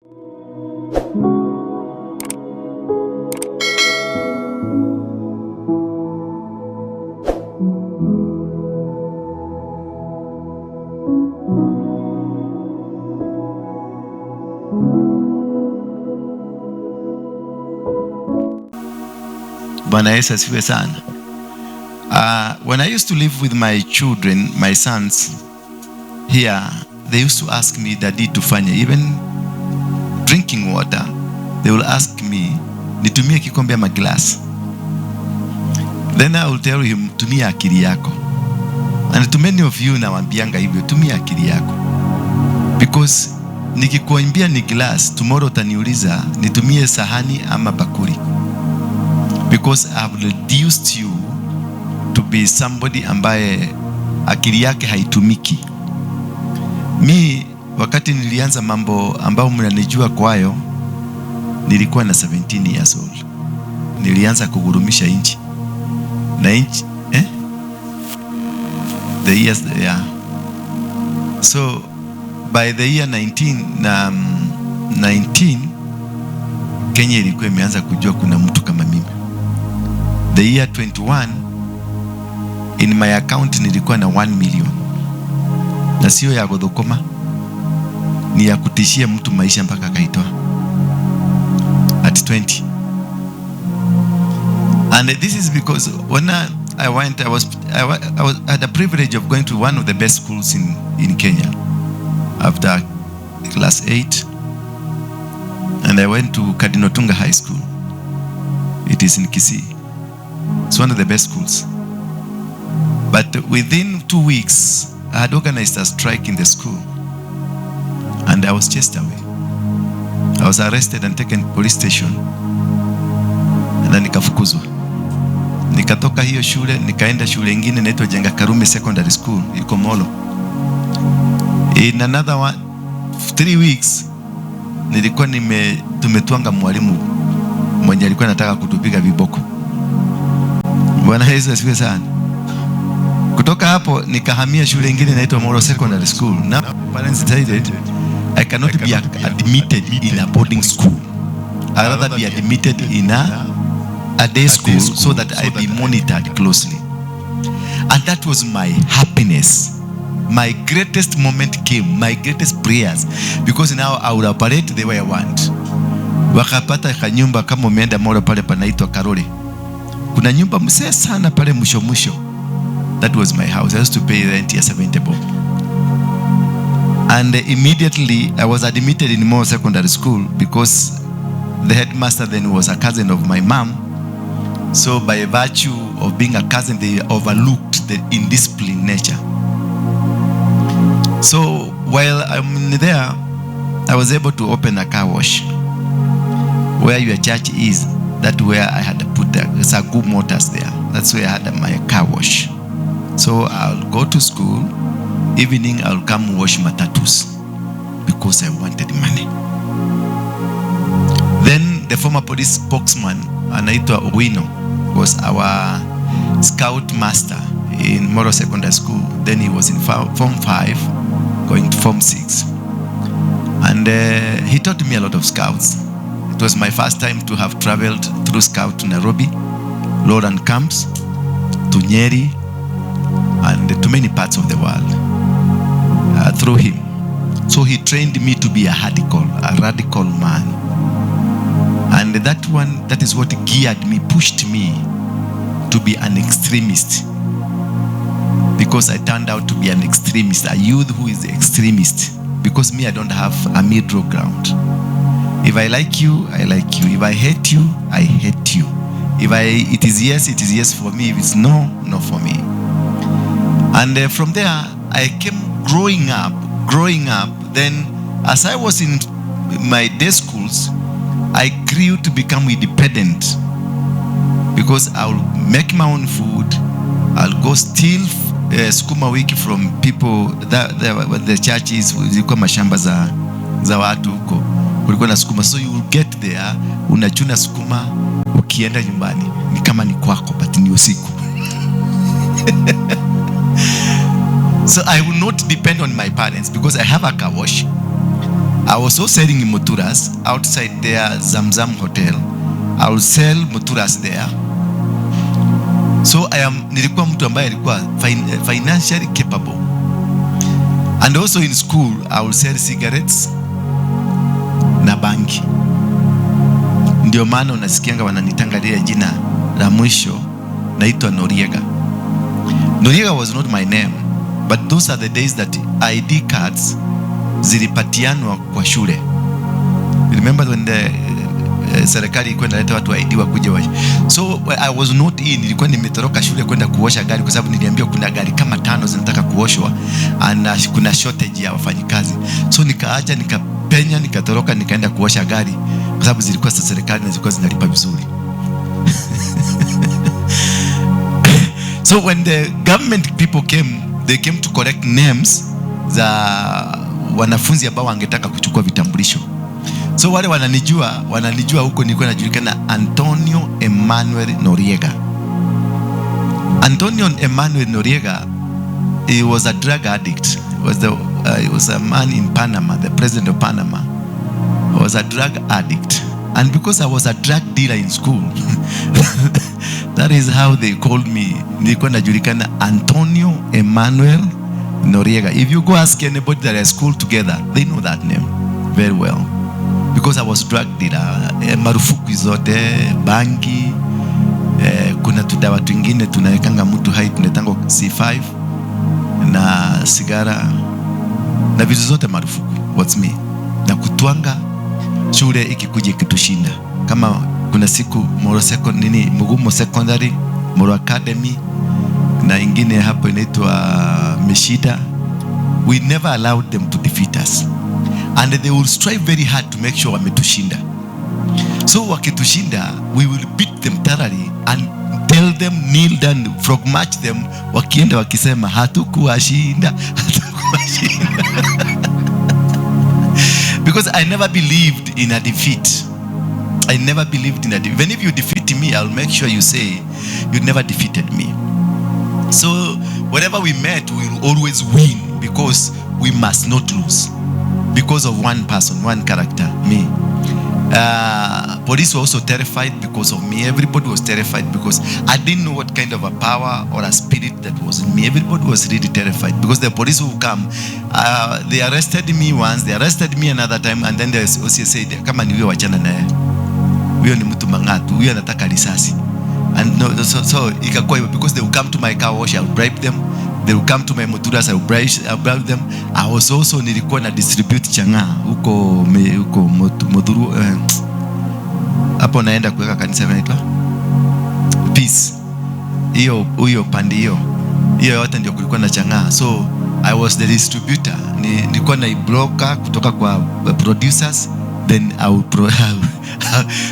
Bwana Yesu asifiwe sana. When I used to live with my children, my sons here, they used to ask me, "Daddy, tufanye," even drinking water, they will ask me, "Nitumie kikombe ama glass?" Then I will tell him, "Tumia akili yako." And to many of you nawambianga hivyo, tumia akili yako. Because nikikuambia ni glass, tomorrow utaniuliza nitumie sahani ama bakuli. Because I have reduced you to be somebody ambaye akili yake haitumiki. Mi wakati nilianza mambo ambayo mnanijua kwayo, nilikuwa na 17 years old. Nilianza kugurumisha inchi na inchi, eh? The years, yeah. So by the year 19, Kenya ilikuwa imeanza kujua kuna mtu kama mimi. The year 21, in my account nilikuwa na 1 million, na sio ya kuthukuma, ni ya kutishia mtu maisha mpaka akaitoa at 20. And this is because when I went, I was, I, I was I had the privilege of going to one of the best schools in Kenya after class 8, and I went to Cardinal Otunga High School. It is in Kisii. It's one of the best schools. But within 2 weeks, I had organized a strike in the school, and I was chased away. I was arrested and taken to police station, and then nikafukuzwa. Nikatoka hiyo shule, nikaenda shule ingine inaitwa Jenga Karume Secondary School, iko Molo. In another one, 3 weeks nilikuwa tumetwanga mwalimu mwenye alikuwa anataka kutupiga viboko. Bwana Yesu asifiwe sana. Kutoka hapo nikahamia shule ingine inaitwa Molo Secondary School. Now parents decided I cannot be admitted in a boarding school. I rather be admitted in a day school so that I be monitored closely. And that was my happiness. My greatest moment came, my greatest prayers, because now I would operate the way I want. Wakapata kanyumba, kama umeenda Molo pale panaitwa Karole. Kuna nyumba mzee sana pale mwisho mwisho. That was my house. I used to pay rent ya 70 bob. And immediately I was admitted in Molo Secondary School because the headmaster then was a cousin of my mom. So by virtue of being a cousin, they overlooked the indisciplined nature. So while I'm there, I was able to open a car wash. Where your church is, that's where I had to put the Sagu Motors there. That's where I had my car wash. So I'll go to school, evening I'll come wash matatus because I wanted money. Then the former police spokesman, anaitwa Owino, was our scout master in Molo Secondary School. Then he was in Form 5, going to Form 6. And he taught me a lot of scouts. It was my first time to have traveled through scout to Nairobi, Lowland camps, to Nyeri, and to many parts of the world through him. So he trained me to be a radical man. And that one, that is what geared me, pushed me to be an extremist. Because I turned out to be an extremist, a youth who is extremist. Because me, I don't have a middle ground. If I like you, I like you. If I hate you, I hate you. If I, it is yes, it is yes for me. If it's no, no for me. And from there, I came growing up, growing up. Then, as I was in my day schools, I grew to become independent because I will make my own food. I'll go steal sukuma wiki from people that the churches, zilikuwa mashamba za watu huko, kulikuwa na sukuma, so you will get there, unachuna sukuma, ukienda nyumbani ni kama ni kwako, but ni usiku. So I will not depend on my parents because I have a car wash. I was also selling muturas outside there, Zamzam Hotel. I will sell muturas there. So I am, nilikuwa mtu ambaye alikuwa financially capable. And also in school I will sell cigarettes na bangi. Ndio maana unasikianga wananitanga lile jina la mwisho, naitwa Noriega. Noriega was not my name, but those are the days that ID cards zilipatianwa kwa shule. Remember when the serikali ilikuwa inaleta watu wa ID wakuje wa. So I was not in, nilikuwa nimetoroka shule kwenda kuosha gari kwa sababu niliambiwa kuna gari kama tano zinataka kuoshwa na kuna shortage ya wafanyikazi. So nikaacha, nikapenya, nikatoroka, nikaenda kuosha gari kwa sababu zilikuwa za serikali na zilikuwa zinalipa vizuri. So when the government people came, they came to collect names za wanafunzi ambao wangetaka kuchukua vitambulisho. So wale wananijua huko nilikuwa najulikana Antonio Emmanuel Noriega. Antonio Emmanuel Noriega, he was a drug addict. He was a man in Panama, the president of Panama. He was a drug addict. And because I was a drug dealer in school, that is how they called me. Nilikuwa najulikana Antonio Emmanuel Noriega. If you go ask anybody that I school together, they know that name very well. Because I was drug dealer. Marufuku zote, bangi, kuna tudawa twingine tunawekanga mtu hai, tunaitanga C5 na sigara na vitu zote marufuku. What's me? Na kutwanga shule ikikuja ikitushinda. Kama kuna siku Moro nini Mugumo Secondary, Moro Academy na ingine hapo inaitwa Meshida, we never allowed them to defeat us and they will strive very hard to make sure wametushinda. So wakitushinda, we will beat them thoroughly and tell them kneel down, frog march them, wakienda wakisema hatukuwashinda, hatukuwashinda. Because I never believed in a defeat. I never believed in a defeat. Even if you defeat me, I'll make sure you say you never defeated me. So whenever we met, we will always win because we must not lose. Because of one person, one character, me. Police were also terrified because of me. Everybody was terrified because I didn't know what kind of a power or a spirit that was in me. Everybody was really terrified because the police will come. They arrested me once, they arrested me another time, and then the OCS said, kama ni huyo wachana naye. Huyo ni mtu mang'atu, huyo anataka risasi. And no, so ikakuwa hivyo because they will come to my car wash, I will bribe them. They will come to my muturas, I will bribe them. I was also nilikuwa na distribute chang'aa huko huko Muthuru, hapo naenda kuweka kanisa inaitwa Peace. Hiyo huyo pande hiyo. Hiyo yote ndio kulikuwa na chang'aa. So I was the distributor. Nilikuwa na broker kutoka kwa producers, then I will pro,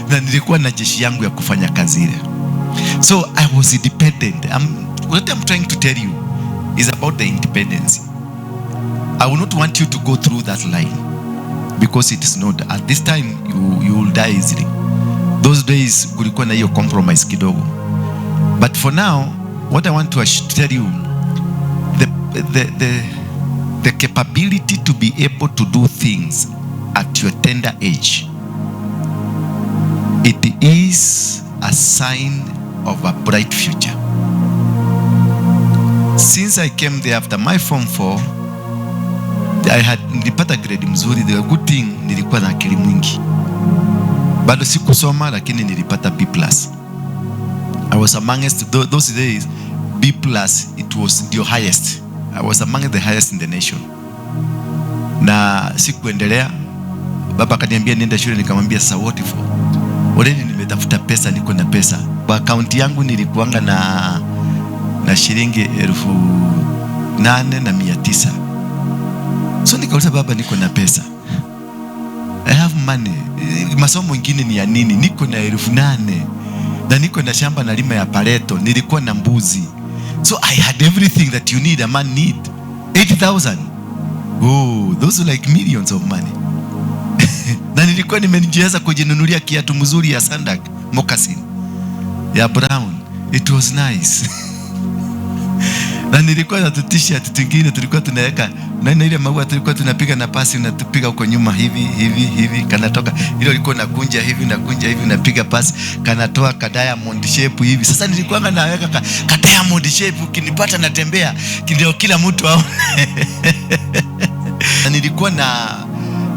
na nilikuwa na jeshi yangu ya kufanya kazi ile. So I was independent. What I'm trying to tell you is about the independence. I will not want you to go through that line because it is not. At this time you will die easily. Those days kulikuwa na hiyo compromise kidogo. But for now, what I want to tell you, the capability to be able to do things at your tender age, it is a sign of a bright future. Since I came there after my form 4, nilipata grade mzuri. The good thing nilikuwa na akili mwingi. Bado sikusoma lakini nilipata B plus. I was amongst those days B plus, it was the highest. I was among the highest in the nation. Na sikuendelea. Baba akaniambia niende shule, nikamwambia sasa what for? Already nimetafuta pesa, niko na pesa. Kwa akaunti yangu nilikuanga na shilingi 8,900. So nikauliza baba, niko na pesa. I have money. Masomo mengine ni ya nini? Niko na 8,000 na niko na shamba na lima ya pareto, nilikuwa na mbuzi. So I had everything that you need, a man need. 80,000. Oh, those are like millions of money. Na nilikuwa nimejiweza kujinunulia kiatu mzuri ya sandak moccasin ya brown. It was nice. Na nilikuwa na t-shirt twingine tulikuwa tunaweka na ile maua tulikuwa tunapiga na pasi, unatupiga huko nyuma hivi hivi hivi, kanatoka ile ulikuwa unakunja hivi, unakunja hivi, unapiga pasi, kanatoa ka diamond shape hivi. Sasa nilikuwa naweka ka diamond shape, ukinipata natembea ndio kila mtu aone. Na nilikuwa na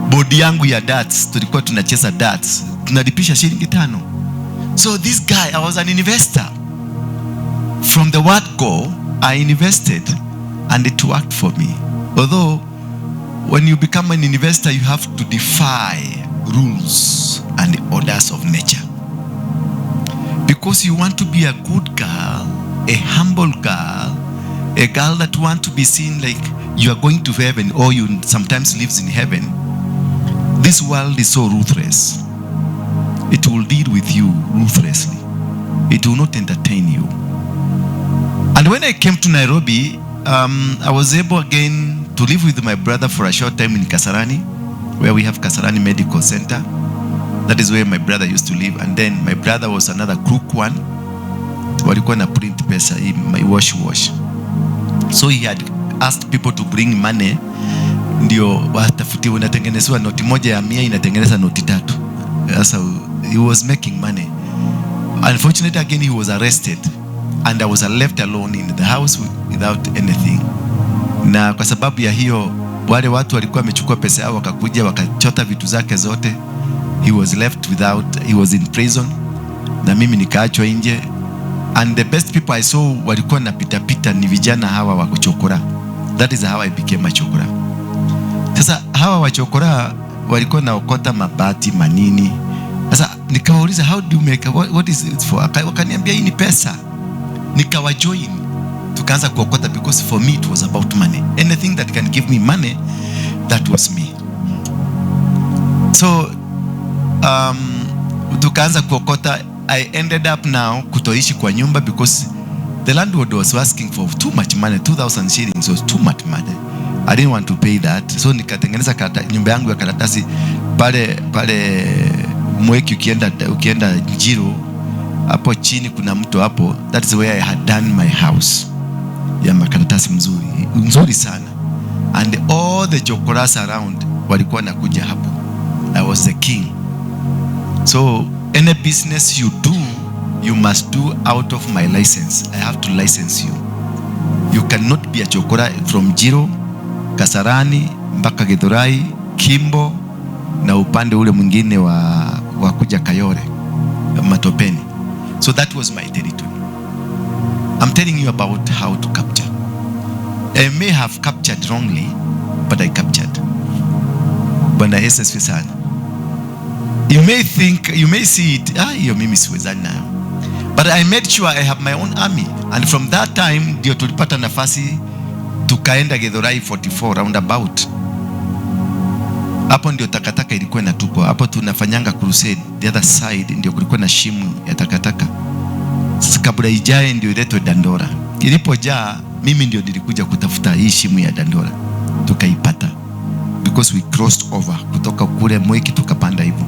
bodi yangu ya darts, tulikuwa tunacheza darts, tunalipisha shilingi 5. So this guy, I was an investor. From the word go, I invested and it worked for me. Although when you become an investor, you have to defy rules and the orders of nature. Because you want to be a good girl, a humble girl, a girl that want to be seen like you are going to heaven, or you sometimes lives in heaven. This world is so ruthless. It will deal with you ruthlessly. It will not entertain you. And when I came to Nairobi, I was able again to live with my brother for a short time in Kasarani, where we have Kasarani Medical Center. That is where my brother used to live. And then my brother was another crook one. Walikuwa na print pesa, hii my wash wash. So he had asked people to bring money ndio watafutiwe, unatengenezewa noti moja ya 100 inatengeneza noti 3. Sasa he was making money. Unfortunately again he was arrested and I was left alone in the house without anything. Na kwa sababu ya hiyo wale watu walikuwa wamechukua pesa yao wakakuja wakachota vitu zake zote. He was left without, he was in prison na mimi nikaachwa nje. And the best people I saw walikuwa na pita pita ni vijana hawa wa kuchokora. That is how I became a chokora. Sasa hawa wachokora walikuwa naokota mabati manini. Sasa nikawauliza, how do you make, what is it for? Wakaniambia hii ni pesa. Nikawa join, tukaanza kuokota because for me it was about money. Anything that can give me money, that was me. So tukaanza kuokota. I ended up now kutoishi kwa nyumba because the landlord was asking for too much money. 2000 shillings was too much money. I didn't want to pay that. So nikatengeneza nyumba yangu ya karatasi pale pale Mweki, ukienda Njiro hapo chini kuna mto hapo. That is where I had done my house ya makaratasi mzuri nzuri sana, and all the chokoras around walikuwa nakuja hapo. I was the king. So any business you do, you must do out of my license. I have to license you. You cannot be a chokora from Njiro, Kasarani mpaka Githurai, Kimbo na upande ule mwingine wa kuja Kayole Matopeni. So that was my territory. I'm telling you about how to capture. I may have captured wrongly, but I captured. Bwana Yesu asifiwe sana. You may think, you may see it, hiyo mimi siwezani nayo. But I made sure I have my own army. And from that time ndio tulipata nafasi tukaenda Githurai 44 roundabout. Hapo ndio takataka ilikuwa inatupwa. Hapo tunafanyanga crusade. The other side ndio kulikuwa na shimo ya takataka. Sasa kabla ijae ndio iletwe Dandora. Ilipojaa mimi ndio nilikuja kutafuta hii shimo ya Dandora. Tukaipata. Because we crossed over kutoka kule Mwiki tukapanda hivyo.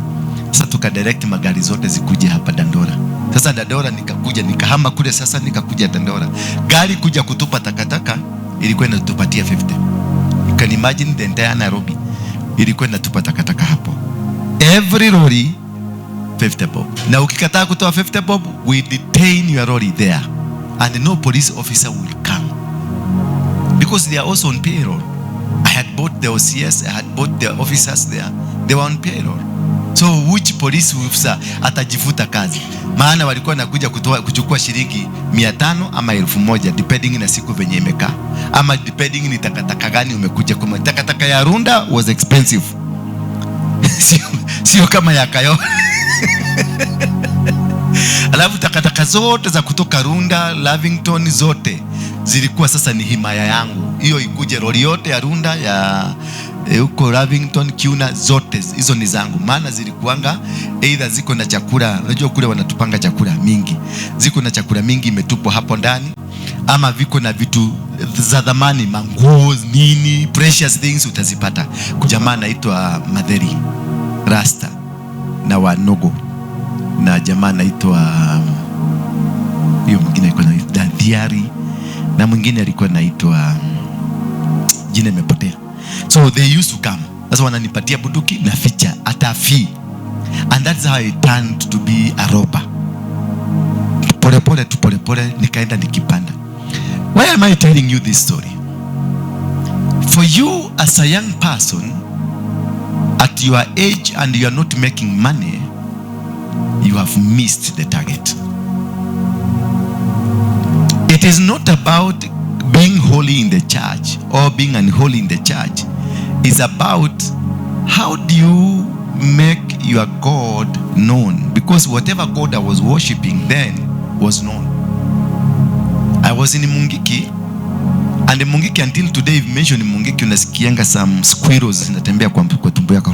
Sasa tukadirect magari zote zikuje hapa Dandora. Sasa Dandora nikakuja nikahama kule, sasa nikakuja Dandora. Gari kuja kutupa takataka ilikuwa inatupatia 50. You can imagine the entire Nairobi ilikuwa inatupa takataka hapo. Every lorry 50 bob. Na ukikataa kutoa 50 bob, we detain your lorry there. And no police officer will come. Because they are also on payroll. I had bought the OCS, I had bought the officers there. They were on payroll. So which police officer atajifuta kazi? Maana walikuwa nakuja kuchukua shilingi 500 ama 1000 depending na siku venye imekaa, ama depending ni takataka gani umekuja. Kwa takataka ya Runda was expensive. Sio kama ya Kayole. Alafu takataka zote za kutoka Runda, Lavington zote zilikuwa sasa ni himaya yangu. Hiyo ikuje lori yote ya Runda ya huko Lavington, Kiuna, zote hizo ni zangu. Maana zilikuanga either ziko na chakula, unajua kule wanatupanga chakula mingi. Ziko na chakula mingi imetupwa hapo ndani, ama viko na vitu za dhamani, manguo nini, precious things utazipata. Jamaa anaitwa Madheri Rasta na Wanogo, na jamaa anaitwa hiyo mwingine alikuwa anaitwa Dadhiari Na mwingine alikuwa anaitwa, jina imepotea. So they used to come. Sasa wananipatia bunduki na ficha hata fee. And that's how I turned to be a robber. Pole pole tu, pole pole nikaenda nikipanda. Why am I telling you this story? For you as a young person at your age and you are not making money, you have missed the target. It is not about being holy in the church or being unholy in the church. It's about how do you make your God known? Because whatever God I was worshiping then was known. I was in Mungiki, and Mungiki until today, if you mention Mungiki, unasikianga some squirrels zinatembea kwa tumbo yako.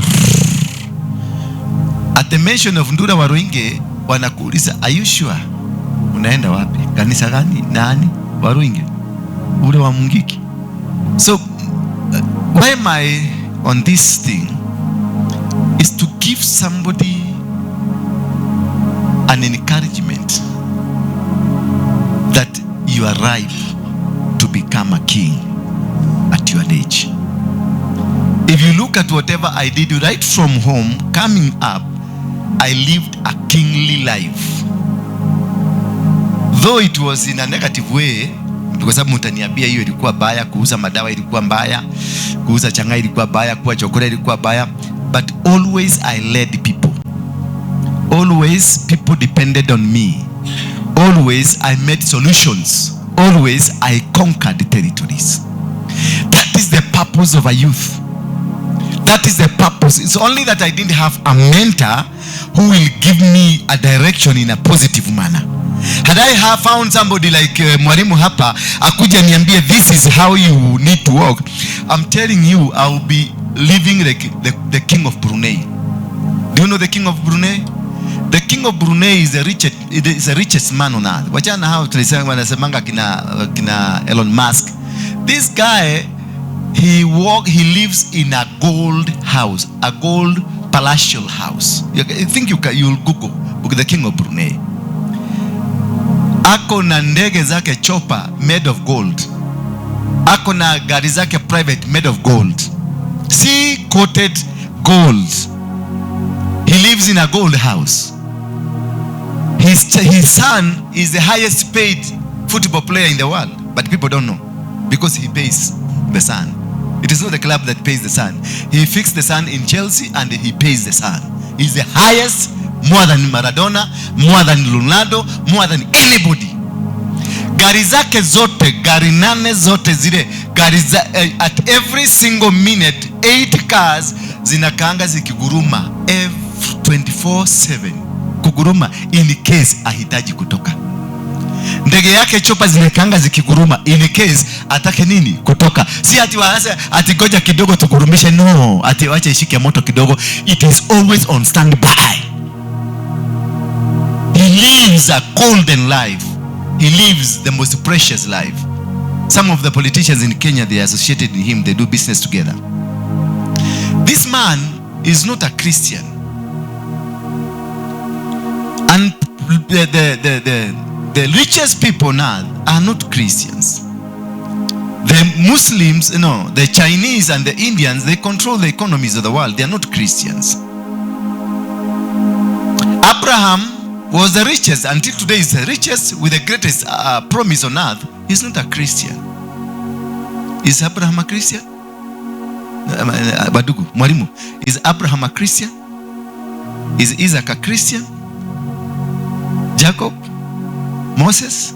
At the mention of Ndura Waruinge, wanakuuliza, "Are you sure? Unaenda wapi? Kanisa gani? Nani? Waruinge? Ule wa Mungiki?" So, why am I on this thing? Is to give somebody an encouragement that you are ripe to become a king at your age. If you look at whatever I did right from home, coming up, I lived a kingly life. Though it was in a negative way, kwa sababu mtaniambia hiyo ilikuwa baya, kuuza madawa ilikuwa mbaya, kuuza chang'aa ilikuwa baya, kuwa chokora ilikuwa baya, but always I led people. Always people depended on me. Always I made solutions. Always I conquered territories. That is the purpose of a youth. That is the purpose. It's only that I didn't have a mentor who will give me a direction in a positive manner. Had I have found somebody like mwalimu hapa akuja niambie, "This is how you need to walk," I'm telling you, I will be living like the king of Brunei. Do you know the king of Brunei? The king of Brunei is the richest man on earth. Wachana hao tunasema wanasemanga kina Elon Musk. This guy, he lives in a gold house, a gold palatial house. I think you'll Google the king of Brunei. Ako na ndege zake, chopper made of gold. Ako na gari zake private made of gold. Sea coated gold. He lives in a gold house. His son is the highest paid football player in the world, but people don't know because he pays the son. It is not the club that pays the son. He fixed the son in Chelsea and he pays the son. He's the highest, more than Maradona, more than Ronaldo, more than anybody. Gari zake zote, gari nane zote zile gari za, at every single minute eight cars zinakaanga zikiguruma every 24/7, kuguruma in case ahitaji kutoka. Ndege yake chopper zinakaanga zikiguruma in case atake nini? Kutoka. Si ati waase ati goja kidogo tugurumishe, no, ati wache ishike moto kidogo. It is always on standby. He lives a golden life. He lives the most precious life. Some of the politicians in Kenya, they are associated with him. They do business together. This man is not a Christian. And the richest people now are not Christians. The Muslims, no, the Chinese and the Indians, they control the economies of the world. They are not Christians. Abraham was the richest, until today is the richest with the greatest promise on earth. He's not a Christian. Is Abraham a Christian? Badugu, mwalimu, is Abraham a Christian? Is Isaac a Christian? Jacob? Moses?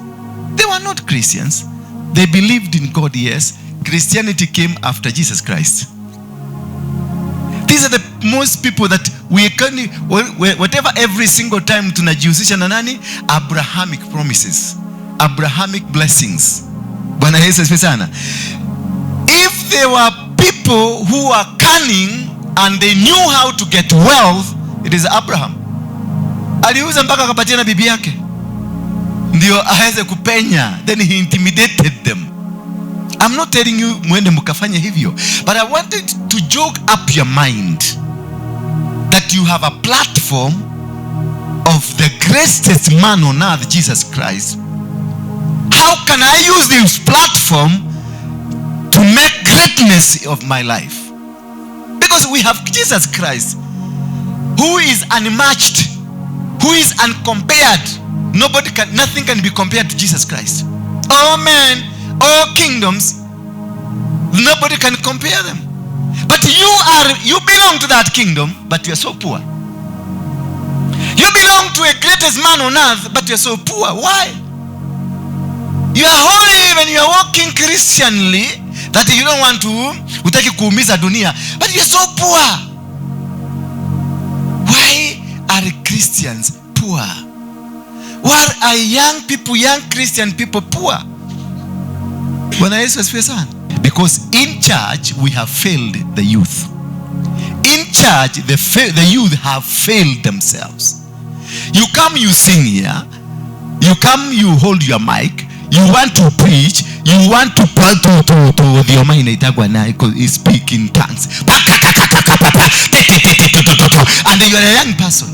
They were not Christians. They believed in God, yes. Christianity came after Jesus Christ. These are the most people that we can, whatever, every single time tunajihusisha na nani? Abrahamic promises, Abrahamic blessings. Bwana Yesu asifiwe sana. If there were people who are cunning and they knew how to get wealth, it is Abraham. Aliuza mpaka akapatia na bibi yake ndio aweze kupenya, then he intimidated them. I'm not telling you mwende mkafanye hivyo, but I wanted to jog up your mind that you have a platform of the greatest man on earth, Jesus Christ. How can I use this platform to make greatness of my life? Because we have Jesus Christ, who is unmatched, who is uncompared. Nobody can, nothing can be compared to Jesus Christ. All men, all kingdoms, nobody can compare them. But you belong to that kingdom, but you are so poor. You belong to a greatest man on earth, but you are so poor. Why? You are holy when you are walking Christianly, that you don't want to, hutaki kuumiza dunia, but you are so poor. Why are Christians poor? Why are young people, young Christian people poor? Bwana Yesu asifiwe sana. Because in church we have failed the youth. In church the youth have failed themselves. You come, you sing here. You come, you hold your mic. You want to preach. You want to the inaitagwa na speak in tongues. And you are a young person.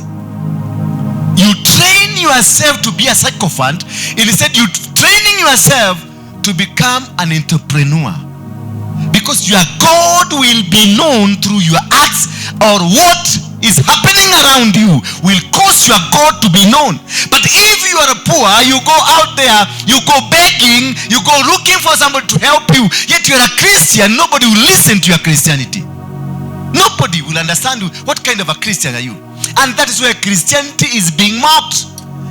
You train yourself to be a sycophant. Instead, you training yourself to become an entrepreneur. Because your God will be known through your acts, or what is happening around you will cause your God to be known. But if you are poor, you go out there, you go begging, you go looking for somebody to help you, yet you are a Christian, nobody will listen to your Christianity. Nobody will understand you. What kind of a Christian are you? And that is where Christianity is being mocked.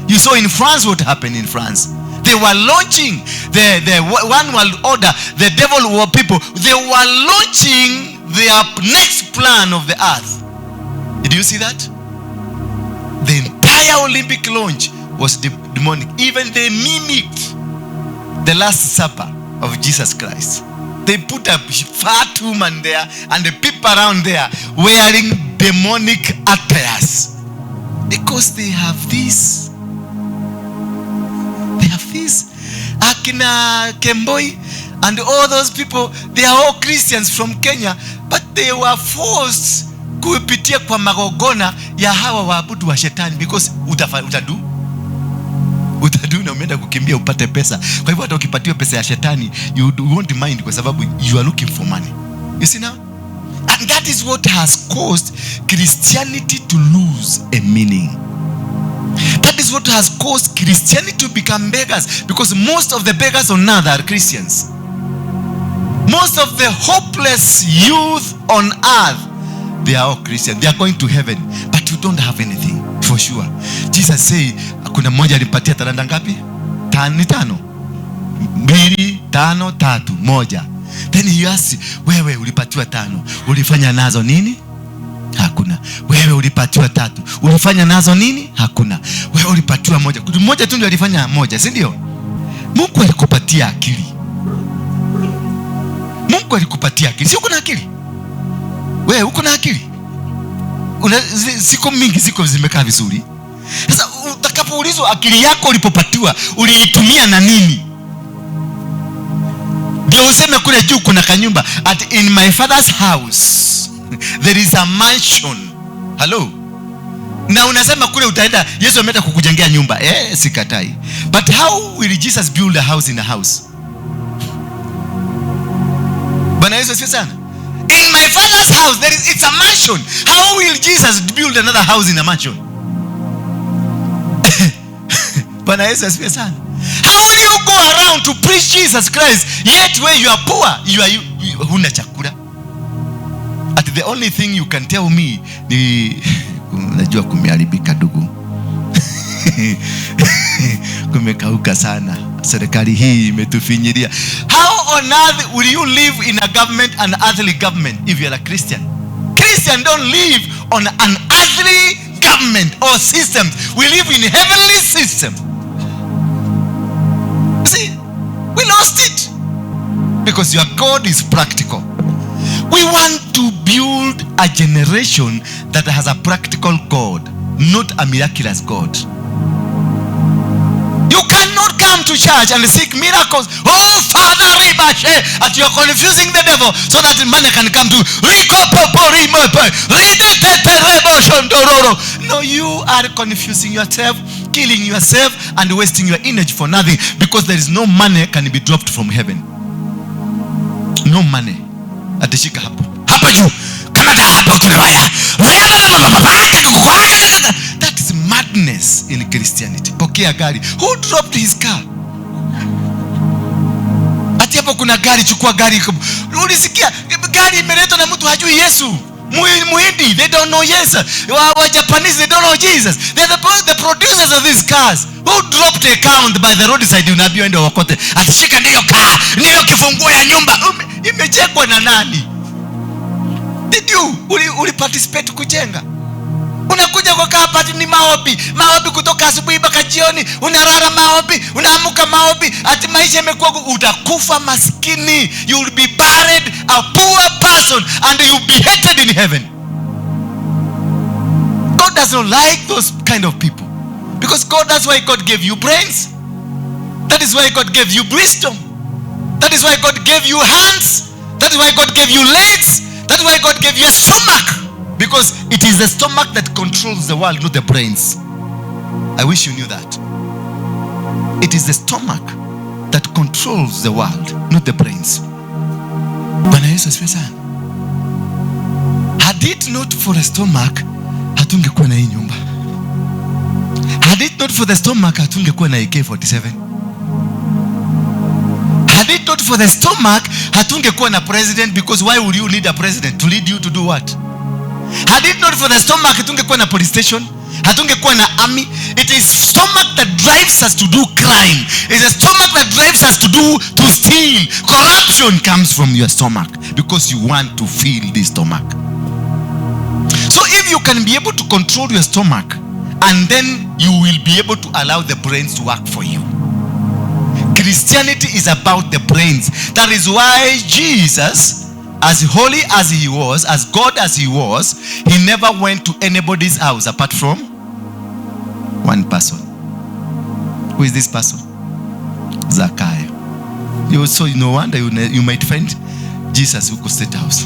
You saw in France what happened in France. They were launching the one world order, the devil war people. They were launching their next plan of the earth. Did you see that? The entire Olympic launch was demonic. Even they mimicked the Last Supper of Jesus Christ. They put a fat woman there and the people around there wearing demonic attires. Because they have this. They have this. Akina Kemboi and all those people, they are all Christians from Kenya, but they were forced kupitia kwa magongona ya hawa waabudu wa shetani, because utadu utadu na umeenda kukimbia upate pesa. Kwa hivyo hata ukipatiwa pesa ya shetani, you won't mind, kwa sababu you are looking for money. You see now? And that is what has caused Christianity to lose a meaning. That is what has caused Christianity to become beggars, because most of the beggars on earth are Christians. Most of the hopeless youth on earth, they are all Christian. They are going to heaven, but you don't have anything for sure. Jesus say, kuna mmoja alimpatia talanta ngapi? Tano, tano. 2, 5, 3, 1. Then he asked, wewe ulipatiwa 5, ulifanya nazo nini? Hakuna. Wewe ulipatiwa 3, ulifanya nazo nini? Hakuna. Wewe ulipatiwa 1. Mmoja tu ndio alifanya 1, si ndio? Mungu alikupatia akili. Mungu alikupatia akili. Si uko na akili? Wewe uko na akili? Una ziko mingi, ziko zimekaa vizuri. Sasa utakapoulizwa akili yako ulipopatiwa, uliitumia na nini? Ndio useme kule juu kuna kanyumba, at in my father's house there is a mansion. Hello? Na unasema kule utaenda, Yesu ameenda kukujengea nyumba. Sikatai. But how will Jesus build a house in a house? Bwana Yesu asifiwe sana. In my father's house there is, it's a mansion. How will Jesus build another house in a mansion? Bwana Yesu asifiwe sana. How will you go around to preach Jesus Christ yet where you are poor, you huna chakula? At the only thing you can tell me ni unajua kumeharibika ndugu. Kumekauka sana. Serikali hii imetufinyilia. How on earth will you live in a government, an earthly government, if you are a Christian? Christian don't live on an earthly government or system. We live in heavenly system. See, we lost it because your God is practical. We want to build a generation that has a practical God, not a miraculous God. You cannot come come to church and seek miracles. Oh, Father, ribashe, and you are confusing the devil so that money can come to. No, you are confusing yourself, killing yourself, and wasting your energy for nothing, because there is no money can be dropped from heaven. No money. Atishika hapo. Hapa juu. Kama hapa tunawaya. That is madness in Christianity. Pokea gari. Who dropped his car? Ati hapo kuna gari, chukua gari. Ulisikia gari imeletwa na mtu hajui Yesu. Muhindi, they don't know Jesus. Wa Japanese, they don't know Jesus. They're the producers of these cars. Who dropped a car by the roadside? Unaambiwa ndio wakote. Atishika ndiyo car, ndiyo kifunguo ya nyumba. Imejengwa na nani? Did you uli participate kujenga? Unakuja kwa kaa pati ni maombi. Maombi kutoka asubuhi mpaka jioni. Unarara maombi, unaamuka maombi. Ati maisha imekuwa, utakufa maskini. You will be buried a poor person and you will be hated in heaven. God doesn't like those kind of people. Because God, that's why God gave you brains. That is why God gave you wisdom. That is why God gave you hands. That is why God gave you legs. That is why God gave you a stomach. Because it is the stomach that controls the world, not the brains. I wish you knew that. It is the stomach that controls the world, not the brains. Bwana Yesu asifiwe sana. Had it not for the stomach, hatungekuwa na hii nyumba. Had it not for the stomach, hatungekuwa na AK-47. Had it not for the stomach, hatungekuwa na president, because why would you need a president? To lead you to do what? Had it not for the stomach, hatungekuwa na police station, hatungekuwa na army. It is stomach that drives us to do crime. It is the stomach that drives us to steal. Corruption comes from your stomach because you want to fill this stomach. So if you can be able to control your stomach, and then you will be able to allow the brains to work for you. Christianity is about the brains. That is why Jesus, as holy as he was, as God as he was, he never went to anybody's house apart from one person. Who is this person? Zacchaeus. So no wonder you might find Jesus huko State House.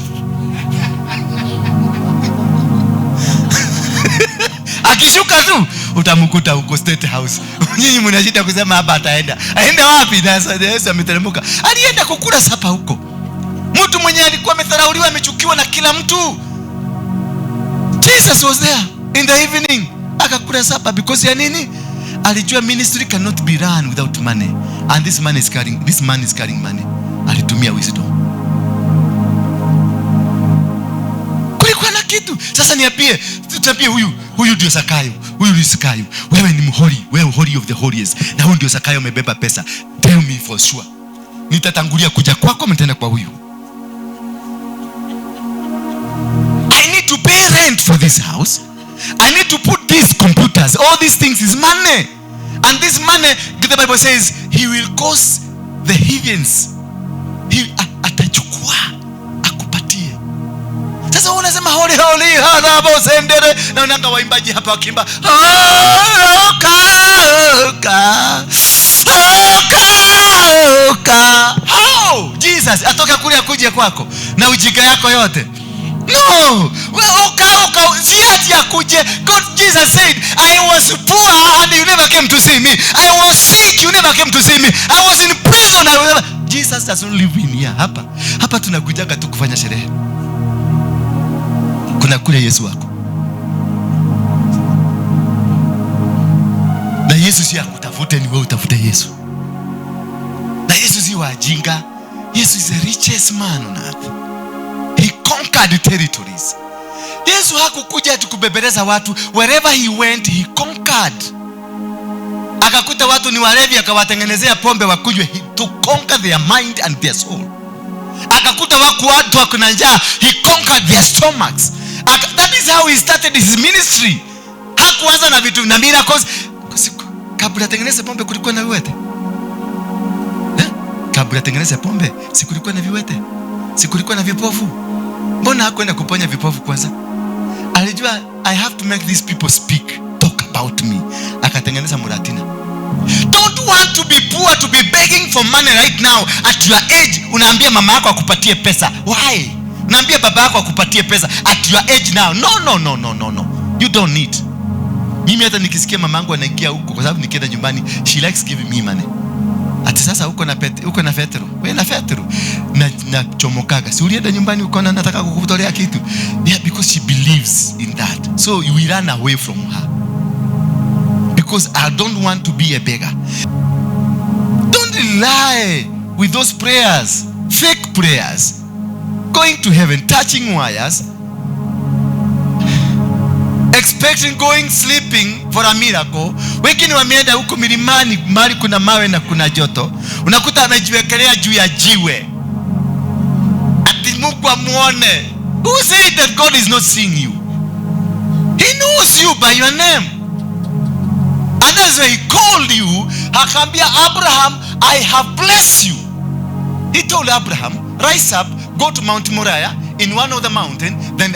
Akishuka tu utamkuta huko State House. Nyinyi mnashida kusema hapa ataenda. Aende wapi? Na Yesu ameteremka. Alienda kukula sapa huko. Mtu mwenye alikuwa amedharauliwa, amechukiwa na kila mtu. Jesus was there in the evening. Akakula sapa because ya nini? Alijua ministry cannot be run without money. And this man is carrying money. Alitumia wisdom. Kulikuwa na kitu. Sasa niambie, tuambie huyu ndio Zakayo. Huyu ni Zakayo. Wewe ni mholi, wewe holy of the holiest. Na huyu ndio Zakayo amebeba pesa. Tell me for sure. Nitatangulia kuja kwako, mtaenda kwa huyu. I need to pay rent for this house. I need to put these computers. All these things is money. And this money, the Bible says, he will cause the heathens. He atachukua akupatie. Sasa unasema holy holy harabo sendere, na unanga waimbaji hapa wakiimba oka oka oka oka. How Jesus atoka kule akuje kwako na ujinga yako yote? No. Oka oka si akuje. God, Jesus said, I was poor and you never came to see me. I was sick, you never came to see me. I was in prison, I was never. Jesus doesn't live in here. Hapa hapa tunakujaga tu kufanya sherehe. Kuna kule Yesu wako. Na Yesu si akutafute, ni wewe utafute Yesu. Na Yesu si wajinga. Yesu is the richest man on earth. He conquered territories. Yesu hakukuja tu kubebeleza watu. Wherever he went, he conquered. Akakuta watu ni walevi, akawatengenezea pombe wakunywe, to conquer their mind and their soul. Akakuta watu wako na njaa, he conquered their stomachs. That is how he started his ministry. Hakuanza na vitu na miracles. Kabla atengeneze pombe kulikuwa na viwete. Kabla atengeneze pombe, si kulikuwa na viwete? Si kulikuwa na vipofu? Mbona hakwenda kuponya vipofu kwanza? Alijua I have to make these people speak, talk about me. Akatengeneza muratina. Don't want to be poor, to be begging for money right now at your age. Unaambia mama yako akupatie pesa. Why? Unaambia baba yako akupatie pesa at your age now. No, no, no, no, no, no. You don't need. Mimi hata nikisikia mamangu anaingia huko, kwa sababu nikienda nyumbani she likes giving me money. Ati sasa uko na Petro. Wewe na Petro. Na chomokaga. Si ulienda nyumbani ukaona nataka kukutolea kitu. Yeah, because she believes in that. So you will run away from her. Because I don't want to be a beggar. Don't rely with those prayers, fake prayers. Going to heaven, touching wires, expecting going sleeping for a miracle. Wengine wameenda huko milimani mahali kuna mawe na kuna joto, unakuta amejiwekelea juu ya jiwe ati Mungu amuone. Who said that God is not seeing you? He knows you by your name. And that's why he called you. Akaambia Abraham, I have blessed you. He told Abraham, rise up, go to Mount Moriah, in one of the mountain, then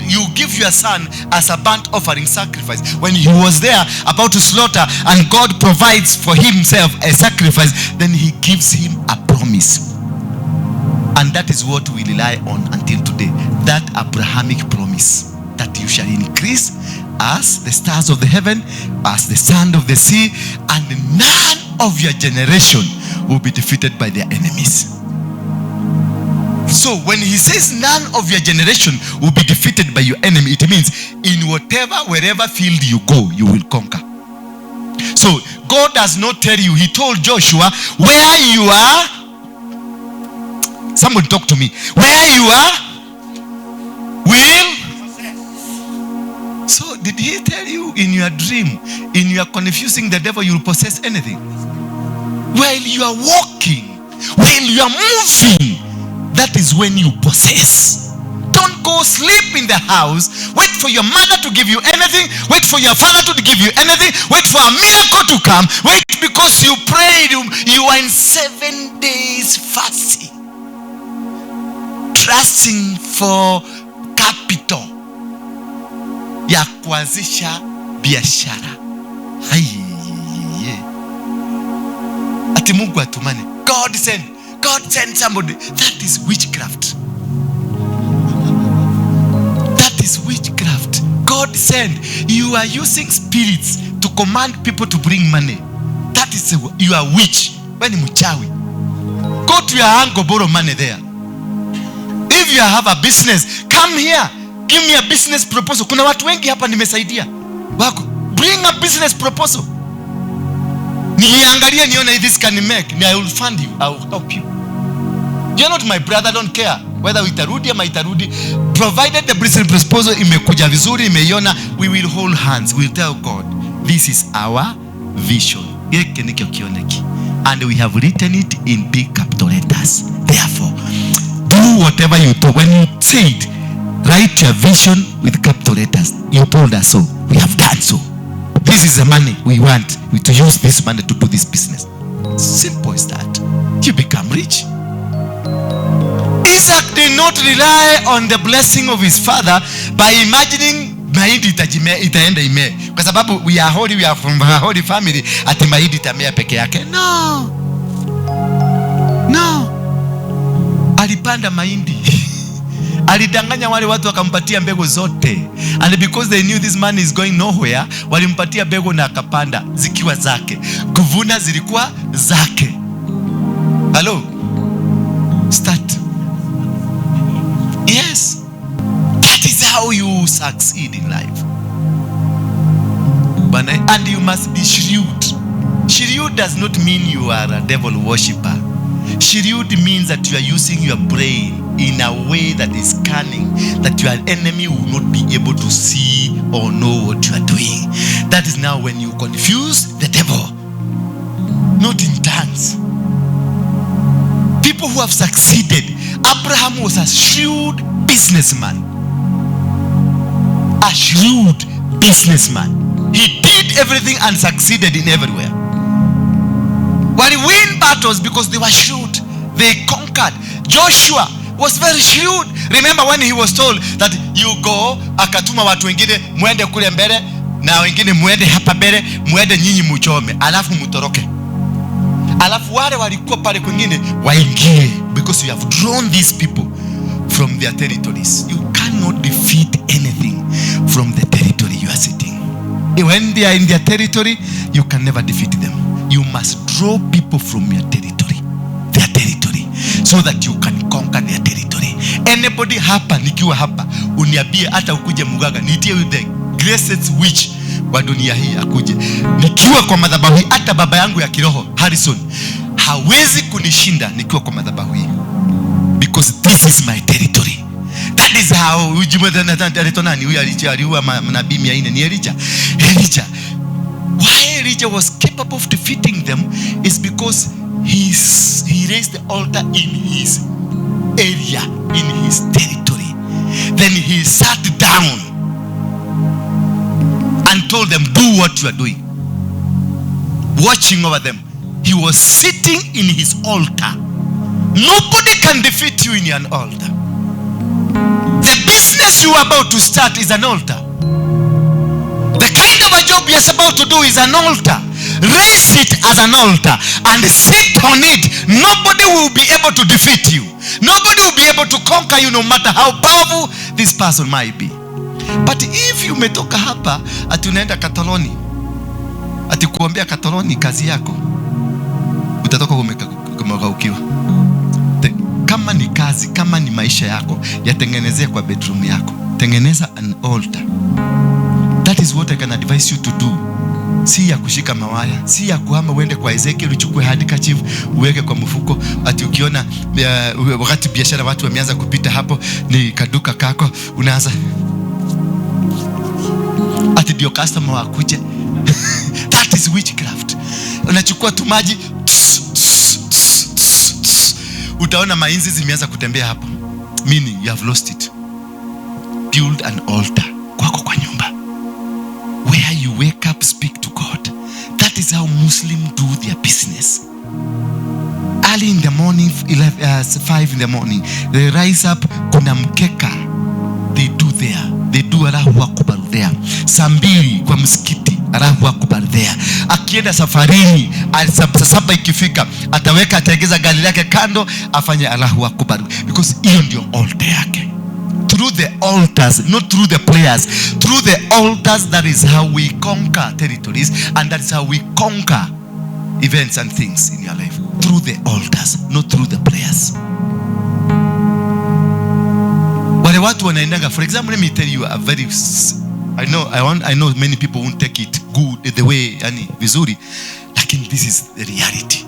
you give your son as a burnt offering sacrifice. When he was there about to slaughter, and God provides for himself a sacrifice, then he gives him a promise. And that is what we rely on until today. That Abrahamic promise, that you shall increase as the stars of the heaven, as the sand of the sea, and none of your generation will be defeated by their enemies. So when he says none of your generation will be defeated by your enemy, it means in wherever field you go, you will conquer. So God does not tell you. He told Joshua, where you are, somebody talk to me, where you are, will. So did he tell you in your dream, in your confusing the devil, you will possess anything? While you are walking, while you are moving, that is when you possess. Don't go sleep in the house. Wait for your mother to give you anything. Wait for your father to give you anything. Wait for a miracle to come. Wait because you prayed. You are in 7 days fasting, trusting for capital ya kuanzisha biashara. Hai. Ati Mungu atumane. God send. God send somebody. That is witchcraft. That is witchcraft. God send. You are using spirits to command people to bring money. That is, you are witch. Wewe ni mchawi. Go to your uncle, borrow money there. If you have a business, come here. Give me a business proposal. Kuna watu wengi hapa nimesaidia. Wako. Bring a business proposal. Niangalie nione this can make. I will fund you. I will help you. You're not my brother, I don't care whether itarudi ama itarudi. Provided the business proposal imekuja vizuri, imeiona, we will hold hands. We will tell God, this is our vision. Gĩkĩ nĩkĩo kĩoneki. And we have written it in big capital letters. Therefore, do whatever you do. When you say it, write your vision with capital letters. You told us so. We have done so. This is the money we want to use this money to do this business. Simple as that. You become rich. Isaac did not rely on the blessing of his father by imagining mahindi itaenda imee. Kwa sababu we are holy, we are from a holy family, ati mahindi itamea peke yake. No. No. Alipanda mahindi. Alidanganya wale watu wakampatia mbegu zote. And because they knew this man is going nowhere, walimpatia mbegu na akapanda zikiwa zake. Kuvuna zilikuwa zake. Hello? Start. Yes. That is how you succeed in life. And you must be shrewd. Shrewd does not mean you are a devil worshipper. Shrewd means that you are using your brain in a way that is cunning, that your enemy will not be able to see or know what you are doing. That is now when you confuse the devil. Not in tongues. People who have succeeded. Abraham was a shrewd businessman. A shrewd businessman. He did everything and succeeded in everywhere. But he win battles because they were shrewd. They conquered. Joshua was very shrewd. Remember when he was told that you go, akatuma watu wengine mwende kule mbele, Na wengine muende hapa mbele, muende nyinyi muchome, alafu mutoroke. Alafu wale walikuwa pale kwingine waingie, because you have drawn these people from their territories. You cannot defeat anything from the territory you are sitting. When they are in their territory, you can never defeat them. You must draw people from your territory, their territory, so that you can conquer their territory. Anybody hapa, nikiwa hapa, uniambie hata ukuje mganga, niitie the greatest witch wa dunia hii akuje. Nikiwa kwa madhabahu hii, hata baba yangu ya kiroho Harrison hawezi kunishinda nikiwa kwa madhabahu hii, because this is my territory. That is how anaitwa nani huyu aliua manabii 400 ni Elijah. Elijah. Why Elijah was capable of defeating them is because he raised the altar in his area, in his territory. Then he sat down and told them, do what you are doing. Watching over them. He was sitting in his altar. Nobody can defeat you in an altar. The business you are about to start is an altar. The kind of a job you're about to do is an altar. Raise it as an altar and sit on it. Nobody will be able to defeat you. Nobody will be able to conquer you, no matter how powerful this person might be. But if you umetoka hapa ati unaenda Katoloni, ati kuombea Katoloni kazi yako, utatoka umekaukiwa. Kama ni kazi, kama ni maisha yako, yatengenezee kwa bedroom yako. Tengeneza an altar. That is what I can advise you to do. Si ya kushika mawaya, si ya kuhama uende kwa Ezekiel uchukue handkerchief uweke kwa mfuko, ati ukiona wakati biashara watu wameanza kupita hapo ni kaduka kako, unaanza ati ndio customer wakuje. That is witchcraft. Unachukua tu maji, tss, tss, tss, tss, tss. Utaona mainzi zimeanza kutembea hapo, meaning you have lost it. Build an altar kwako kwa nyumba where you wake up, speak to God. That is how Muslims do their business. Early in the morning, 11, 5 in the morning, they rise up, kuna mkeka they do there. They do Allahu Akbar there. Saa 2 kwa msikiti, Allahu Akbar there. Akienda safarini, saa 7 ikifika, ataweka, ataegeza gari lake kando, afanye Allahu Akbar. Because hiyo ndio altar yake. Through the altars, not through the prayers. Through the altars, that is how we conquer territories, and that is how we conquer events and things in your life. Through the altars, not through the prayers. Wale watu wanaendaga, for example, let me tell you a very, I know, I want, I know many people won't take it good the way, yani vizuri, lakini this is the reality.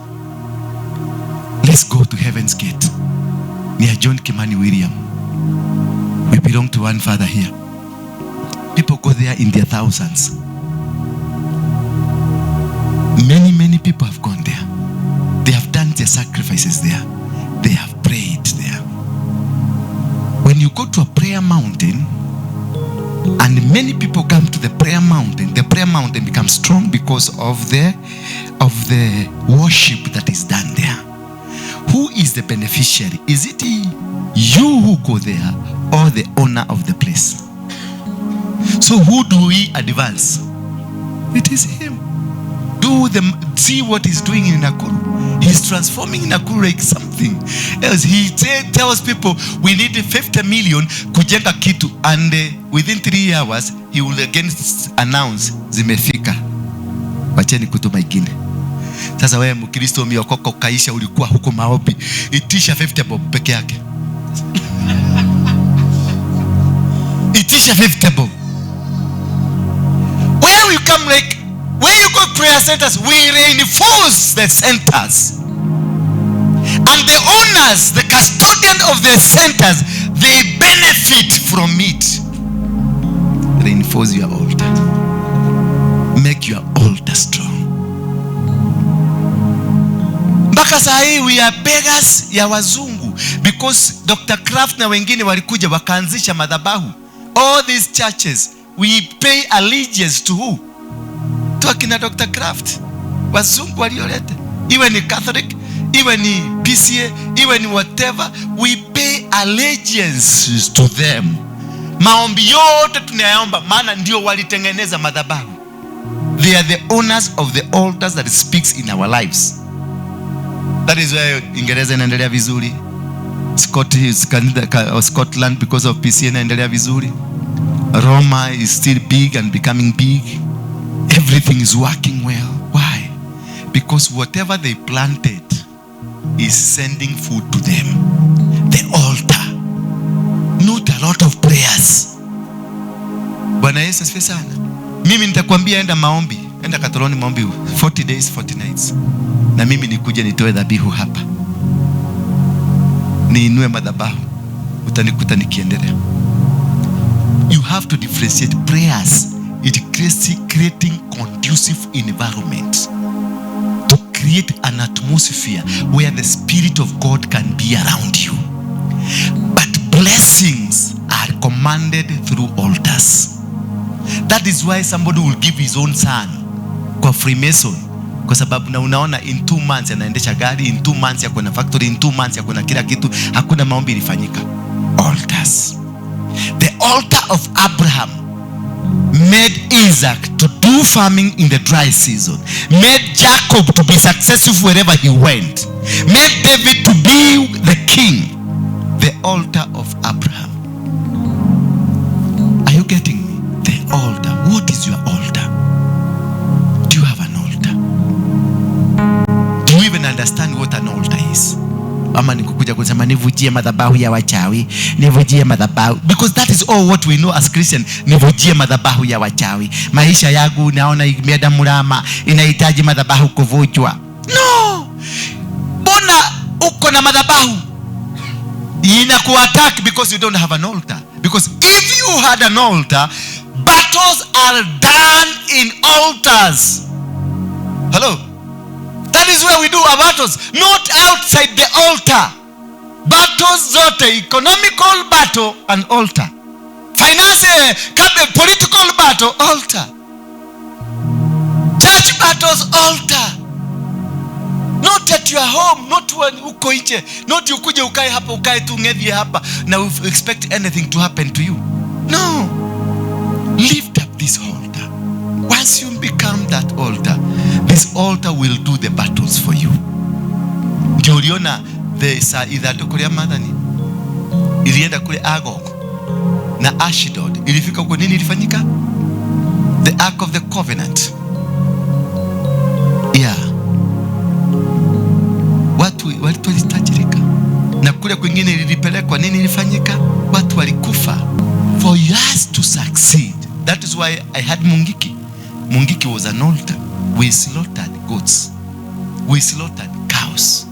Let's go to Heaven's Gate near John Kimani William. We belong to one father here. People go there in their thousands. Many, many people have gone there. They have done their sacrifices there. They have prayed there. When you go to a prayer mountain, and many people come to the prayer mountain becomes strong because of the worship that is done there. Who is the beneficiary? Is it you who go there or the owner of the place? So who do we advance? It is him. See what he's doing in Nakuru. He's transforming Nakuru like something else. He tells people we need 50 million kujenga kitu, and within 3 hours he will again announce zimefika. Wacheni kutuma ingine. Sasa wewe Mkristo umeokoka ukaisha, ulikuwa huko maombi, itisha 50 bob peke yake. Itisha 50 bob. Where we come like, where you go prayer centers, we reinforce the centers. And the owners, the custodian of the centers, they benefit from it. Reinforce your altar. Make your altar strong. Mpaka saa hii we are beggars ya wazungu, because Dr. Kraft na wengine walikuja wakaanzisha madhabahu. All these churches, we pay allegiance to who? To akina Dr. Kraft. Wazungu walioleta. Iwe ni Catholic, iwe ni PCA, iwe ni whatever, we pay allegiance to them. Maombi yote tunayaomba, maana ndio walitengeneza madhabahu. They are the owners of the altars that speaks in our lives. That is why Ingereza inaendelea vizuri. Scotland because of PCEA inaendelea vizuri. Roma is still big and becoming big. Everything is working well. Why? Because whatever they planted is sending food to them. The altar. Not a lot of prayers. Bwana Yesu asifiwe sana. Mimi nitakwambia enda maombi, enda Katoloni maombi 40 days 40 nights. Na mimi nikuje nitoe dhabihu hapa. Niinue madhabahu. Utanikuta nikiendelea. You have to differentiate prayers. It creates creating conducive environment to create an atmosphere where the Spirit of God can be around you. But blessings are commanded through altars. That is why somebody will give his own son kwa Freemason, kwa sababu na unaona in 2 months anaendesha gari, in 2 months yako na factory, in 2 months yako na kila kitu. Hakuna maombi ilifanyika. Altars. The altar of Abraham made Isaac to do farming in the dry season, made Jacob to be successful wherever he went, made David to be the king. The altar of Abraham. Are you getting me? The altar. What is your altar? Do you have an altar? Do you even understand what an altar is? Ama nikukuja kusema nivujie madhabahu ya wachawi, nivujie madhabahu, because that is all what we know as Christian. Nivujie madhabahu ya wachawi, maisha yangu naona imeenda mrama, inahitaji madhabahu kuvujwa. No, mbona uko na madhabahu inakuattack? Because you don't have an altar. Because if you had an altar, battles are done in altars. Hello? That is where we do our battles, not outside the altar. Battles zote, economical battle, an altar. Finance, political battle, altar. Church battles, altar. Not at your home, not when uko nje, not ukuje ukae hapa, ukae tu ng'ethie hapa na expect anything to happen to you. No. Lift up this altar. Once you become that altar, this altar will do the battles for you. Ndio uliona the sa ithandũkũ rĩa Maathani ilienda kule Agog na Ashdod. Ilifika huko, nini ilifanyika? The Ark of the Covenant. Yeah. Watu walitajirika. Na kule kwingine ilipelekwa, nini ilifanyika? Watu walikufa. For us to succeed. That is why I had Mungiki. Mungiki was an altar. We slaughtered goats. We slaughtered cows.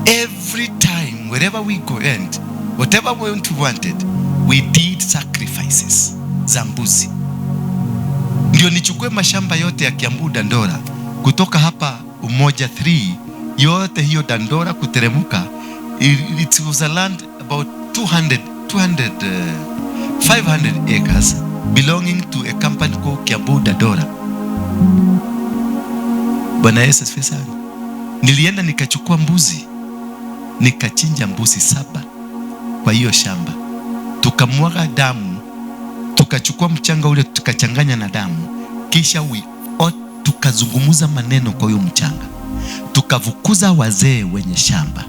Every time, wherever we go and whatever we wanted, we did sacrifices za mbuzi. Ndio nichukue mashamba yote ya Kiambu Dandora, kutoka hapa Umoja 3, yote hiyo Dandora kuteremuka, it was a land about 200, 200, 500 acres belonging to a company called Kiambu Dandora. Bwana Yesu asifiwe sana. Nilienda nikachukua mbuzi, nikachinja mbuzi 7 kwa hiyo shamba, tukamwaga damu, tukachukua mchanga ule tukachanganya na damu, kisha tukazungumuza maneno kwa hiyo mchanga, tukavukuza wazee wenye shamba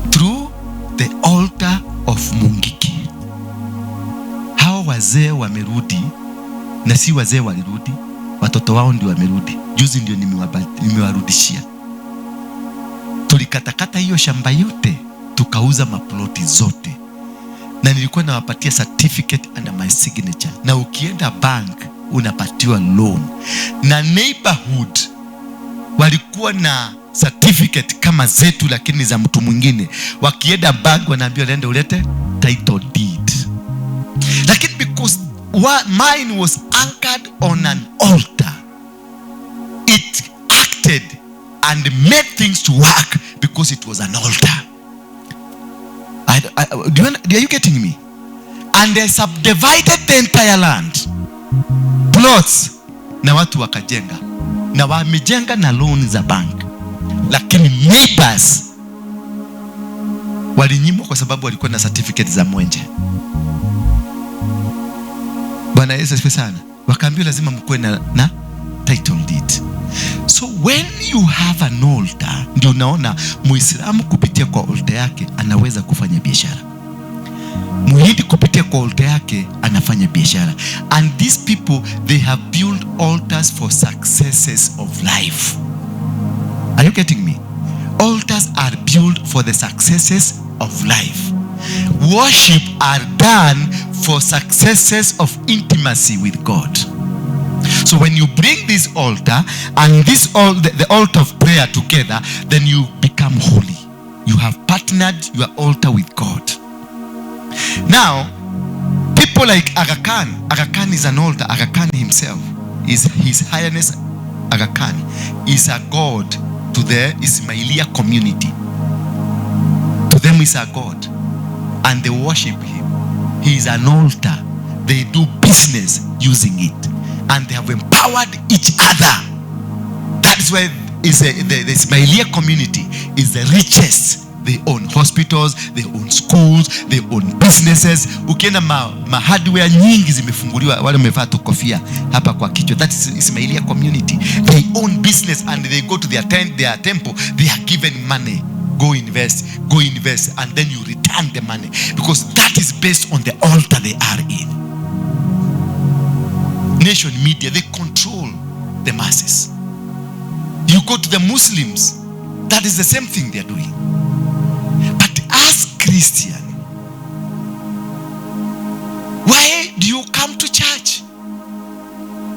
through the altar of Mungiki. Hao wazee wamerudi, na si wazee walirudi, watoto wao ndio wamerudi. Juzi ndio nimewarudishia. Tulikatakata hiyo shamba yote, tukauza maploti zote, na nilikuwa nawapatia certificate under my signature, na ukienda bank unapatiwa loan. Na neighborhood walikuwa na certificate kama zetu, lakini za mtu mwingine. Wakienda bank wanaambiwa nenda ulete title deed. Lakini because mine was anchored on an altar, it acted and made things to work because it was an altar. Are you getting me? And they subdivided the entire land, plots, na watu wakajenga, na wamejenga na loan za bank, lakini neighbors walinyimwa kwa sababu walikuwa na certificate za mwenje. Bwana Yesu asifiwe sana. Wakaambiwa lazima mkuwe na title deed. So when you have an altar, ndio unaona Muislamu kupitia kwa altar yake anaweza kufanya biashara. Muhindi kupitia kwa altar yake anafanya biashara. And these people, they have built altars for successes of life. Are you getting me? Altars are built for the successes of life. Worship are done for successes of intimacy with God. So when you bring this altar and this all the altar of prayer together, then you become holy. You have partnered your altar with God. Now, people like Aga Khan. Aga Khan is an altar. Aga Khan himself is His Highness Aga Khan is a god to the Ismailia community. To them is a god, and they worship him. He is an altar. They do business using it, and they have empowered each other. That is why the Ismailia community is the richest. They own hospitals, they own schools, they own businesses. Ukienda ma hardware nyingi zimefunguliwa, wale wamevaa tu kofia hapa kwa kichwa. That is Ismailia community. They own business and they go to their temple. They are given money. Go invest, go invest, and then you return the money, because that is based on the altar they are in. Nation Media, they control the masses. You go to the Muslims, that is the same thing they are doing. But as Christian, why do you come to church?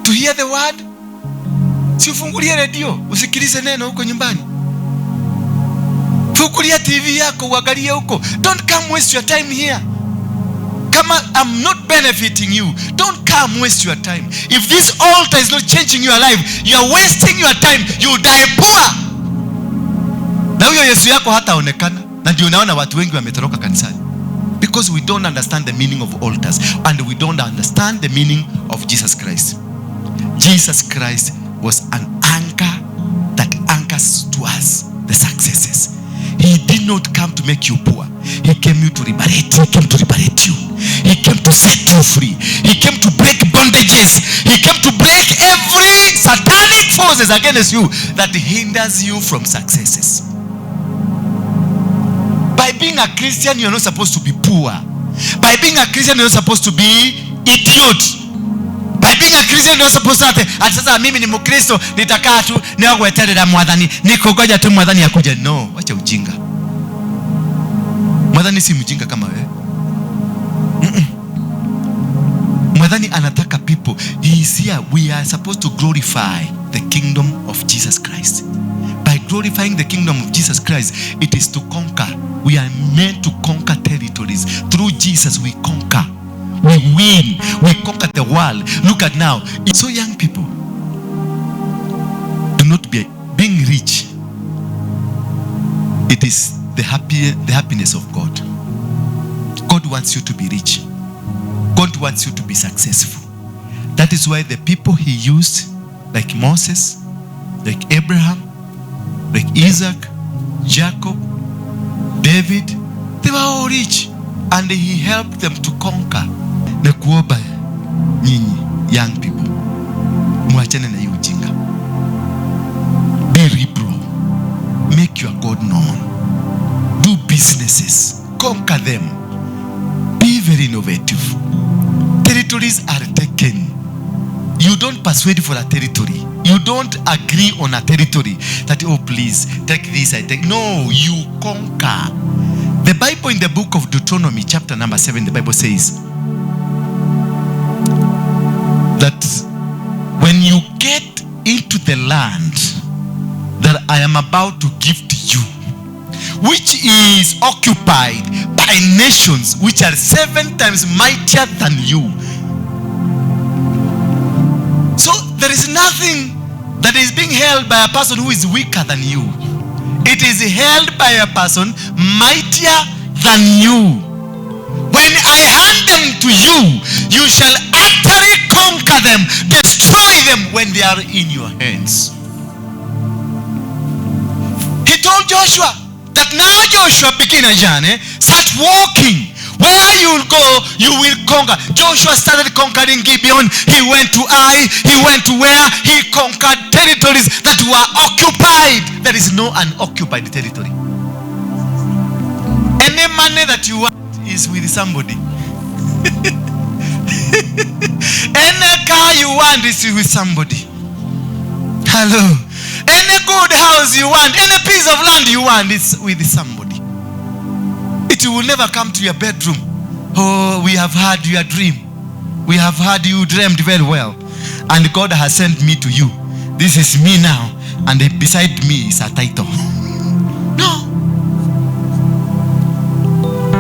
To hear the word? Si ufungulie redio usikilize neno huko nyumbani. Fungulia TV yako uangalie huko. Don't come waste your time here. Kama I'm not benefiting you, don't come waste your time. If this altar is not changing your life, you are wasting your time. You die poor. Na huyo Yesu yako hataonekana. Na ndio unaona watu wengi wametoroka kanisani. Because we don't understand the meaning of altars and we don't understand the meaning of Jesus Christ. Jesus Christ was an anchor that anchors to us the successes. He did not come to make you poor. He came you to liberate. He came to liberate you. He came to set you free. He came to break bondages. He came to break every satanic forces against you that hinders you from successes. By being a Christian, you're not supposed to be poor. By being a Christian, you're not supposed to be idiot. By being a Christian, you're not supposed to ati sasa mimi ni Mkristo, nitakaa tu niagweterera mwathani, nikungoja tu mwathani akuje. No, wacha ujinga. Mwathani si mjinga kama wewe. Mwathani anataka people. He is here. We are supposed to glorify the kingdom of Jesus Christ. By glorifying the kingdom of Jesus Christ, it is to conquer. We are meant to conquer territories. Through Jesus, we conquer. We win. We conquer the world. Look at now. So young people, do not be being rich. It is the happiness of God. God wants you to be rich. God wants you to be successful. That is why the people he used, like Moses, like Abraham, like Isaac, Jacob, David, they were all rich. And he helped them to conquer. Na kuomba nyinyi young people, mwachane na hiyo ujinga. Be liberal. Make your God known. Do businesses. Conquer them. Be very innovative. Territories are taken. You don't persuade for a territory. You don't agree on a territory that, oh, please, take this, I take. No, you conquer. The Bible in the book of Deuteronomy, chapter number 7, the Bible says that when you get into the land that I am about to give to you, which is occupied by nations which are 7 times mightier than you. So there is nothing that is being held by a person who is weaker than you. It is held by a person mightier than you. When I hand them to you, you shall utterly conquer them, destroy them when they are in your hands. He told Joshua that now Joshua begin a journey, start walking. Where you will go, you will conquer. Joshua started conquering Gibeon. He went to Ai. He went to where? He conquered territories that were occupied. There is no unoccupied territory. Any money that you want is with somebody. Any car you want is with somebody. Hello. Any good house you want, any piece of land you want is with somebody. It will never come to your bedroom. Oh, we have heard your dream. We have heard you dreamed very well. And God has sent me to you. This is me now. And beside me is a title. No.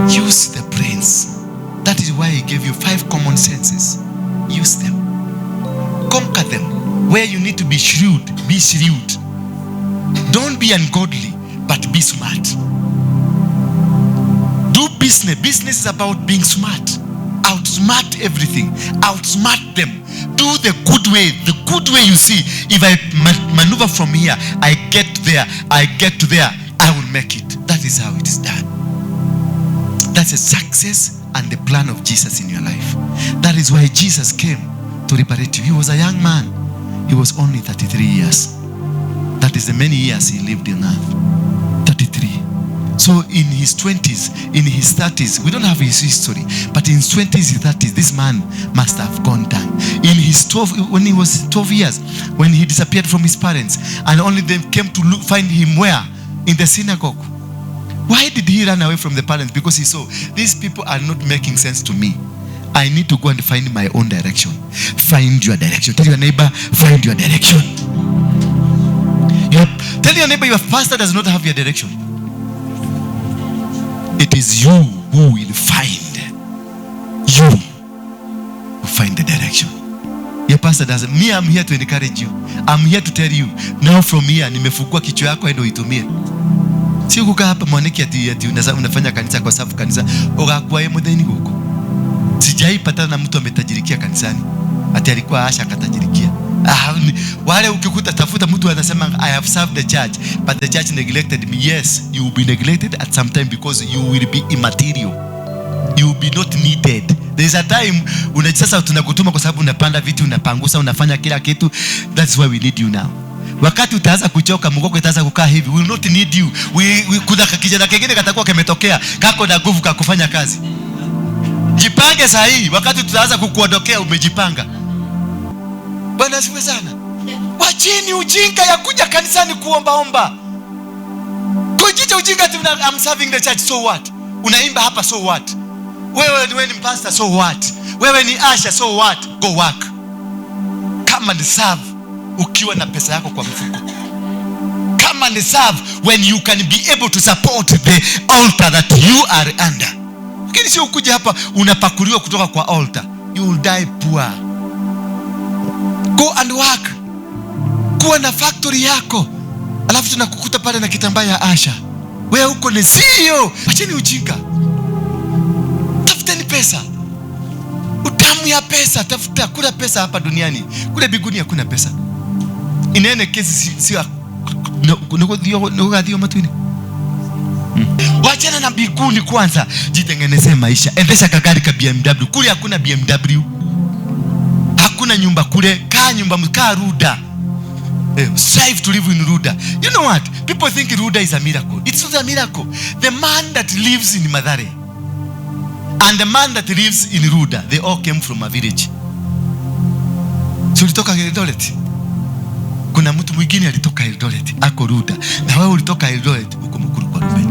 Use the brains. That is why he gave you 5 common senses. Use them. Conquer them. Where you need to be shrewd, be shrewd. Don't be ungodly, but be smart. Do business. Business is about being smart. Outsmart everything. Outsmart them. Do the good way. The good way you see. If I maneuver from here, I get there, I get to there, I will make it. That is how it is done. That's a success and the plan of Jesus in your life. That is why Jesus came to liberate you. He was a young man. He was only 33 years. That is the many years he lived in earth. 33. So in his 20s, in his 30s, we don't have his history, but in his 20s, 30s, this man must have gone down. In his 12, when he was 12 years, when he disappeared from his parents, and only they came to find him where? In the synagogue. Why did he run away from the parents? Because he saw, these people are not making sense to me. I need to go and find my own direction. Find your direction. Tell your neighbor, find your direction. Tell your neighbor, your pastor does not have your direction. It is you who will find. You will find the direction. Your pastor doesn't. Me, I'm here to encourage you. I'm here to tell you. Now from here, nimefungua kichwa yako ndio uitumie. Si kukaa hapa mwaniki ati unafanya kanisa kwa sababu kanisa ugakuwa yeye mutheni huko. Sijaipatana na mtu ametajirikia kanisani. Ati alikuwa asha akatajirikia. Wale ukikuta tafuta mtu anasema I have served the church but the church neglected me. Yes, you will be neglected at some time because you will be immaterial. You will be not needed. There is a time sasa tunakutuma kwa sababu unapanda viti, unapangusa, unafanya kila kitu. That's why we need you now. Wakati utaanza kuchoka, mgongo itaanza kukaa hivi, we will not need you. Kuna kijana kingine katakuwa kimetokea, kako na nguvu ka kufanya kazi. Jipange saa hii, wakati tutaanza kukuondokea umejipanga. Bwana asifiwe sana. Wacheni ujinga ya kuja kanisani kuombaomba. Kujicha ujinga ati I'm serving the church, so what? Unaimba hapa, so what? Wewe ni pastor, so what? Wewe ni usher, so what? Go work. Come and serve ukiwa na pesa yako kwa mfuko. Come and serve when you can be able to support the altar that you are under. Lakini sio ukuja hapa unapakuliwa kutoka kwa altar. You will die poor. Go and work. Kuwa na factory yako. Alafu tunakukuta pale na kitambaa ya Asha. Wewe uko ni CEO. Acheni ujinga. Tafuteni pesa. Utamu ya pesa, tafuta. Kuna pesa hapa duniani. Kule mbinguni hakuna pesa. Inene kesi sio nugathio matuini. Wachana na mbinguni kwanza, jitengenezee maisha. Endesha kagari ka BMW. Kule hakuna BMW. Hakuna nyumba kule. Kaa nyumba, kaa Ruda. Strive to live in Ruda. You know what? People think Ruda is a miracle. It's not a miracle. The man that lives in Mathare and the man that lives in Ruda, they all came from a village. So ulitoka Eldoret. Kuna mtu mwingine alitoka Eldoret, ako Ruda. Na wewe ulitoka Eldoret, uko Mukuru kwa Ruben.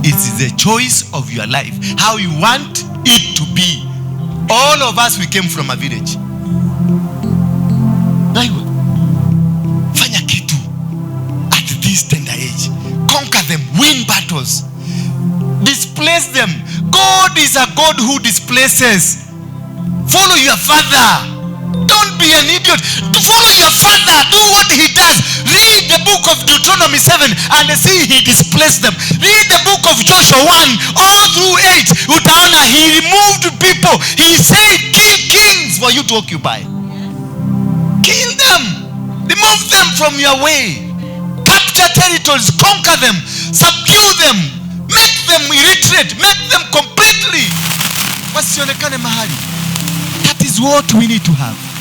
It's the choice of your life, how you want it to be. All of us, we came from a village. Fanya kitu at this tender age. Conquer them, win battles, displace them. God is a God who displaces. Follow your father. Don't be an idiot. Follow your father. Do what he does. Read the book of Deuteronomy 7 and see he displaced them. Read the book of Joshua 1 all through 8. Utaona he removed people. He said kill kings for you to occupy. Kill them. Remove them from your way. Capture territories. Conquer them. Subdue them. Make them illiterate. Make them completely Asionekane mahali. That is what we need to have.